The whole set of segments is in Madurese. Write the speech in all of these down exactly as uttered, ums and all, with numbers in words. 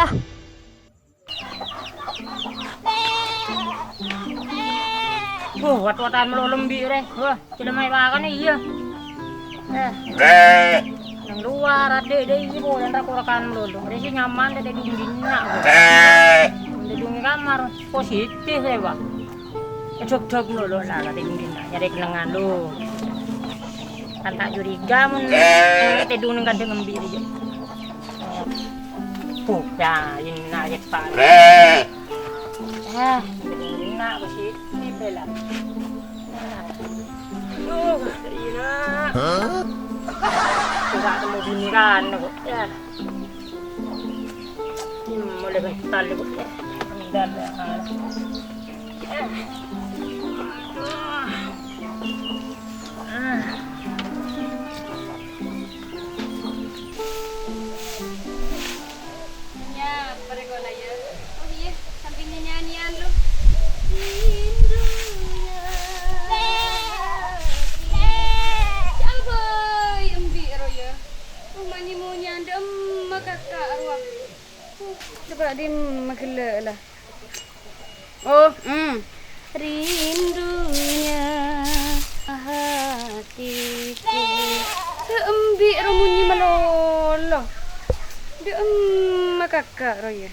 Wah, wat-watan malolo embi' rè. Wah, cellemma'è pakanna iyâ. Eh. Neng lowar, adhi', dâ' iyâ polè ra-korakan malolo. Rè sè nyaman, dâ' è dinna'. Dâ' è kamar, positif, yâ, Pak. Jhok-jhok malolo la, la, è dinna'. Nyarè kennengngan, lo. Kan ta' curiga mon tèdung neng kanḍhâng embi' rèya. Tuh, ya, inna' ya, Pak. Ah, inna' masih ini bela. Duh, inna'. Hah? Enggak temu bini kan, kok. Ya. Hmm, mulai bentar, kok. Ya. Bentar, ya. Nyapa rè kola, yâ? Oh, iyâ, sambi nyanyian, lo. Rindu, yâ. Ca'na bâi embi' rowa, yâ. Oh, mani monyan dâ' emma kakka' rowa. Coba dimma ghellâ', la. Oh, hmm. Rindunya hatiku. Dâ' embi' ro monyi malolo. Dâ' emma kakka' rowa, yâ.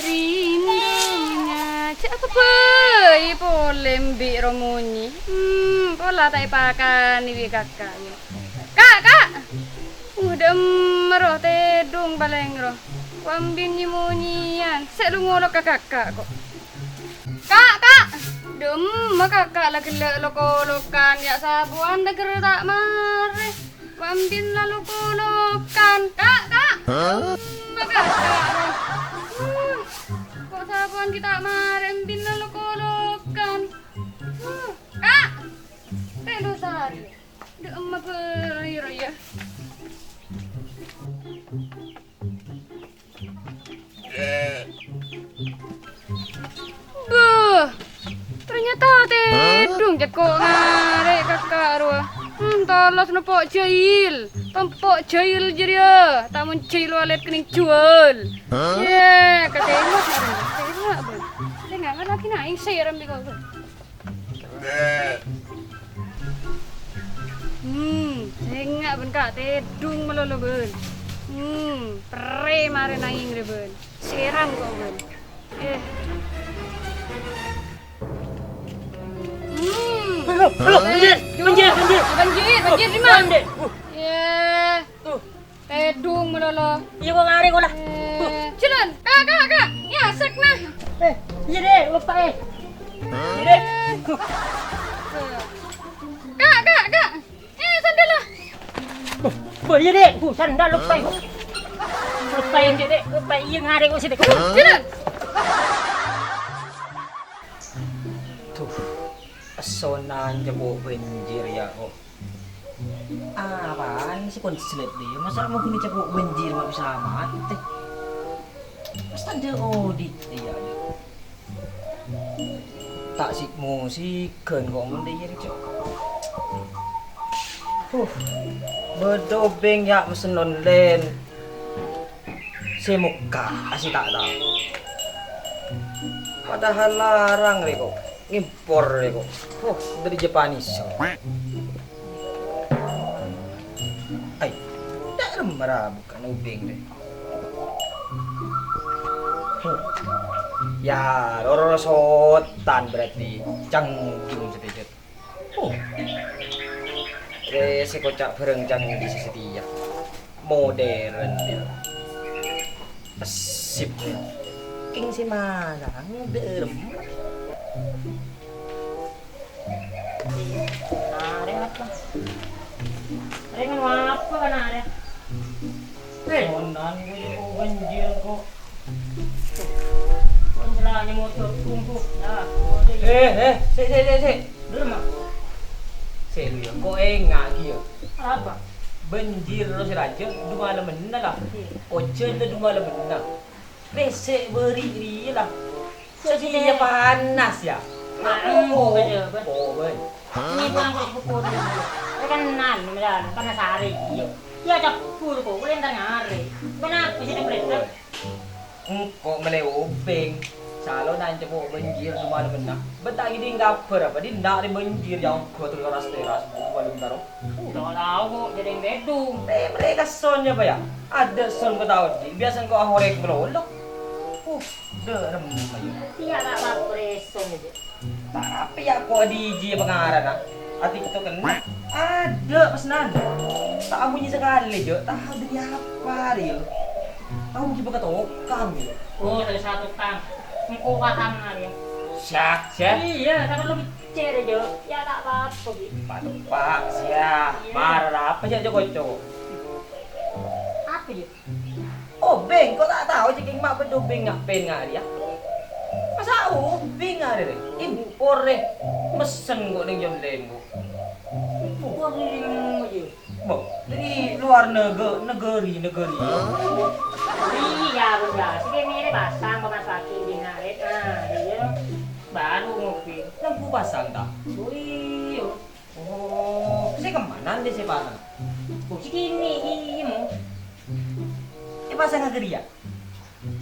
Rindunya, jhâ' apa bâi polè embi' ro monyi. Hmm, pola ta' èpakanè bi' kakka', yâ. Ka', ka'! Uh, dâ' emma ro, tèdung palèng ro. Wa embi' nyi-monyiyan, sè lo ngolok ka kakka', ko'. Ka', ka'! Dâ' emma kakka' la ghellâ' lo-kolokan, yâ' sabuwân dâgghâr ta' marè. Wa embi' la lo-kolokan. Ka', ka'! Hah? Dâ' emma kakka' ro. Uh, ko' sabuwân ghi' ta' marè, embi' la lo-kolokan. Uh, ka'! Tèlo sarè. Dâ' emma bâi rowa, yâ. Bâh! Ternyata tèdung cèko' ngarè' kakka' rowa. Hmm, tolos noppo' jâil. Tompo' jâil jârèya. Ta' mon jâil walèt kennèng juwâl. Yè, katèngot, katèngot, bâh. Sènga' lagi naèng sèrem bi' ko', bâh. Hmm, sènga' bân ka' tèdung malolo bân. Hmm, perrè marè naèng rè bân. Sèrang ko' bân. Eh. Hmm. Halo, halo, banjir, banjir, banjir. Banjir, banjir di mana? Yè. Tuh. Tèdung malolo. Iyâ, ko' ngarè' ko' la. Eh, jhâlân. Ka', ka', ka'. Yâ, sèk, nah. Eh, iyâ, Dè', loppaè. Iyâ, Dè'. Ka', ka', ka'. Eh, sandal, la. Bâh, bâh, iyâ, Dè'. Huh, sandal loppaè. Loppaè, Dè', Dè'. Loppaè, iyâ, ngarè' ko' sè, Dè'. Jhâlân. Tuh, essonan cèko' banjir, yâ, ko'. Apaan sè kon sellet, Dè'? Masa' mon ghun cèko' banjir ma' bisa matè? Pas tandhâ odi', iyâ, Dè'. Ta' sik-mosighân kok mon, Dè', iyâ, Dè', Cok. Huh, bâdâ obeng yâ' mesen online. Sè mokka' sè ta' tao. Padahal larang rè, kok. Ngèmpor rè, kok. Huh, dâri Japanis. Ai, ta' remma ra bukka'na obeng rè. Huh. Yâ, loro sotan berarti canggung sè pèjhât. Oh. Rè sè koca' bhârâng canggi sè satèya. Modern, yâ. Pesip, yâ. Kèng sè malang, dârem. Arè apa? Arè nganu apa kan arè? Eh, ondan gue kok banjir kok. Kok celana motor tumbuh. Nah, kok ada ya? Eh, eh, sik, sik, sik, sik. Dulu, Mak. Sik, lu ya. Kok enggak gitu? Apa? Banjir terus raja, dua malam bener lah. Iya. Ojo ada dua malam bener. Resek beri dia lah. Jadi dia panas ya. Nah, oh, oh, aja, Bang. Oh, Bang. Ini pulang kok sepuluh. Kenal, kenal, panas hari. Iya. Ya, cabut kok, boleh ntar ngare. Kenapa sih, Bang? Engko' mellè obeng. Salo nance po' banjir dumalemmanna. Bâ' ta' ngèdhing kabhâr apa, dhinna' rè banjir, ya, ongghu terkeras-teras, dumalemma ro. Tao, tao, kok, jadi tèdung. Eh, mereka son ya, Pak, ya? Ada son ko tao, Ji. Biasa engko' ahorek melolo. Uh, dâ' remma, ya. Iyâ, ta' apa-apa, son aja. Ta' apa ya, ko' D J pangaranna? A TikTok kennèng. Ada pesanan. Ta' abunyi sakalè, Jo. Tao dâri apa, rè, ya? Tao ghi' bâkal tokang, ya. Oh, dari satu kang. Engko' paham, Arya. Syah, syah. Iyâ, ta' parlo mèkkèr, Jo. Ya, ta' apa-apa, Bi. Pak, Pak, syah. Iyâ. Mara apa, Jo, Jo, kocok? Apa, Jo? Obeng, ko' ta' tao, cè' kèng ma' bâdâ obeng ngapen nga' rèya? Masa obeng nga' rèya? Impor, rè. Mesen ko' neng John Lembo. Impor neng John Lembo, Jo? Bo, dâri luar nege-, negeri, negeri. Iyâ, bendhâr. Sè kènè' rè pasang, pas lagi di naret. Nah, iyâ. Baru ngopi. Nang bu pasang, ta? Oh, iyâ. Oh, sè kemmanan dâ' sè pasang? Oh, sè kènè', iyâ, mo. È pasang ka rèya?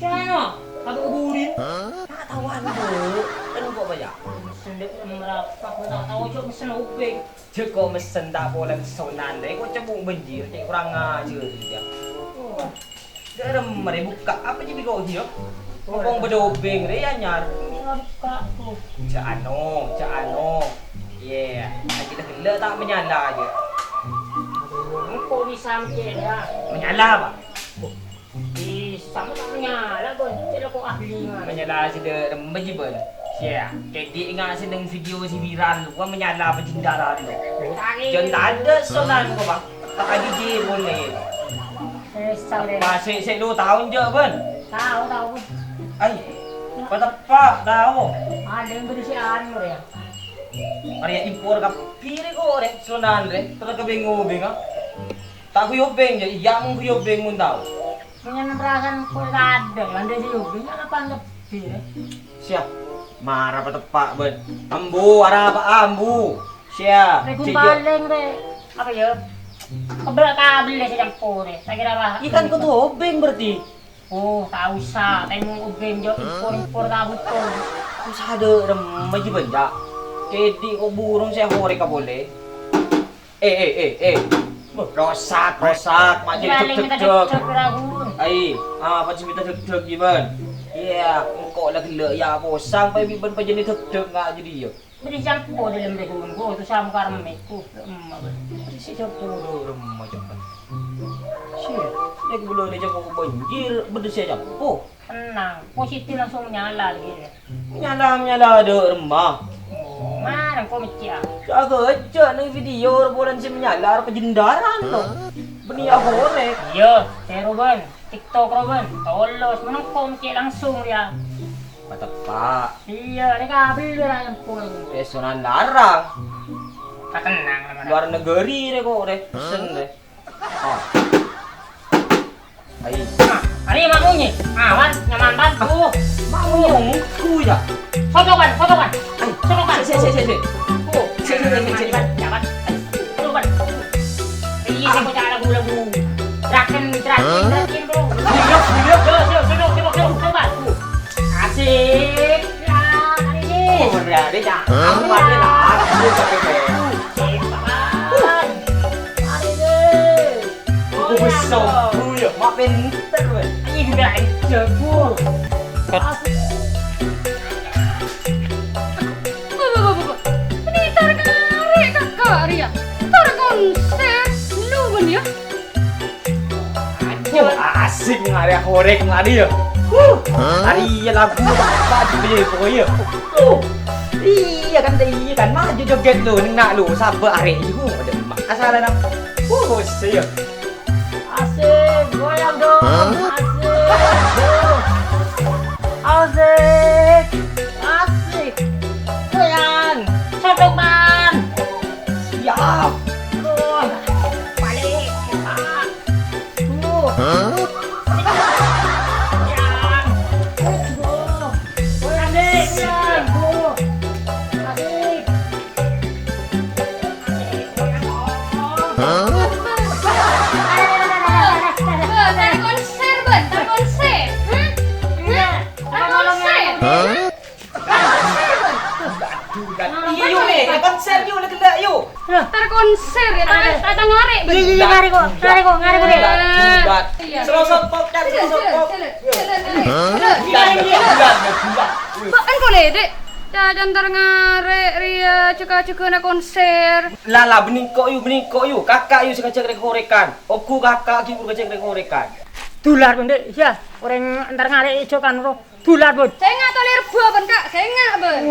Cano, apa kuburin? Ta' taowan, Bu. Kan kok, Pak, ya? Sendek merapa, ta' tao, cok, mesen obeng. Cek kok mesen ta' polè sonan, deh. Kok cebung banjir, cek kurang ajar, ya. Oh. Dâ' remma rè bukka', apa jadi kok, ya? Ngomong bâdâ obeng rè anyar. Bisa bukka', tuh. Jâ' ano, jâ' ano. Iyâ, lagi gellâ' ta' menyala aja. Aduh, engko' bisa mecè, ya. Menyala, Pak? Bisa, ma' ta' menyala, Bân. Cè' la ko' ahli, man. Menyala sè dâ' remma jiyâ, Bân. Siya, kèdhi' nga' sè neng video sè viral, wa menyala apa jendaran lo. Jân tadâ' sonan ko, Pak. Ta' agi jiyâ, Bân, eh. Eh, saudara. Masih sè lu taon jâ', Bân? Tao, tao, Bân. Ay, pateppa' tao. Ada yang berisi anu, ya. Arèya impor kabbhi rè kok, rè, sonan, rè. Terus kabingung-bingung. Ta' guyu obeng, ya, iyâ, mon guyu obeng, mon tao. Mèngan perasaan kok ada, ya, ada di obeng, ya, apa ngerti, ya? Siap. Mara pateppa', Bân. Ambu, ara apa ambu? Siap. Rè, gun paling, rè. Apa, ya? Kebel kabel, ya, sè campur, rè. Tak kira apa. Ikan kudu obeng berarti. Oh, ta' osa, tèmong obeng jâ' impor-impor ta' buto. Ta' osa dâ' remma jiyâ, Bân, jâ'. Kèdhi' ko' burung sè ahorek ka polè. Eh, eh, eh, eh. Rosak, rosak, ma' jâ' dhek-dhek. Ai, apa sè mènta dhek-dhek jiyâ, Bân? Iyâ, engko' la gellâ' ya posang, pa bi' Bân pajâna dhek-dhek nga' jârèya. Bâdâ sè campo dâlem règhun, bu, tu sam karmèku, remma, bâ. Bâdâ sè campo dâlem remma, coba. Sè, nèk bulâ rè campo banjir, bâdâ sè campo. Tenang, positif langsung menyala lagi. Menyala, menyala dâ' remma. Mana engko' mecè', ah? Jâgâ ajâ neng video rè polana sè menyala rè kajendaran, no. Bânnè ahorek. Iyâ, sè roban. TikTok roban, tolos, mon engko' mecè' langsung, ya. Pateppa'. Iyâ, rè kabel ra nyampo. Eh, sonan larang. Katenang, Mas. Luar negeri rè kok, rè. Pesen, rè. Oh. Ayo. Nah, arèya ma' monyè. Awan, nyaman, Pan. Oh, ma' monyè onggu, ya. Socokan, socokan. Ayo. Socokan. Sik, sik, sik, sik. Oh, sik, sik, sik, sik. Nyaman. Ayo, Pan. Iya, sing kocak lagu-lagu. Draken, draken, draken, bro. Iya, iya. Yo, yo, coba, coba, coba, coba. Asik. Ya, asik. Oh, bener, ya. Aku mati lah. Asik, Pak. Asik. Oh, besok. Oh, iya, mak pinter, weh. Ini juga jago. Asik. Bâ, bâ, bâ, bâ, bâ. Ini tar karè kakak, Ria. Tar konser. Lu, bân, ya? Aduh, asik ngarè korek lari, ya. Huh. Lari, ya, lagu apa gitu, ya, pokoknya. Huh. Iya kan, iya kan. Maju joget lu, neng nak lu. Sabar, arek, iku. Ada mak kasalan, nak. Huh, sih, ya. Asik, goyang dong. Hah? Asik. Asik. Asik. Goyang. Sodok, Man. Siap. Tuh. Balik. Cepat. Tuh. Hah? Goyang. Tuh. Goyang, deh. Goyang. Tuh. Asik. Hah? Bân, tar konser, Bân, tar konser. Hmm? Entar konser ya, ta' ta' ngarè', Bun. Iyâ, iyâ, iyâ, ngarè' kok, ngarè' kok, ngarè' kok, dè. Bulat, bulat. Iyâ. Selosok pok, kan, selosok pok. Jalan, jalan, jalan, jalan, jalan. Bulat, bulat. Kok engko' lè, Dek? Ca-, ca' entar ngarè' rèya jhâgâ-jhâgâna konser. Lah, lah, bânnè engko' yu, bânnè engko' yu. Kaka' yu sè ngajhâk rèk-orèkan. Ongghu kaka' ghi' buru ngajhâk rèk-orèkan. Dular, Bun, Dek. Iyâ, orèng entar ngarè' jhâ' kan, ro. Dular, Bun. Sènga' tolè rebbhâ, Bun, Kak. Sènga', Bun.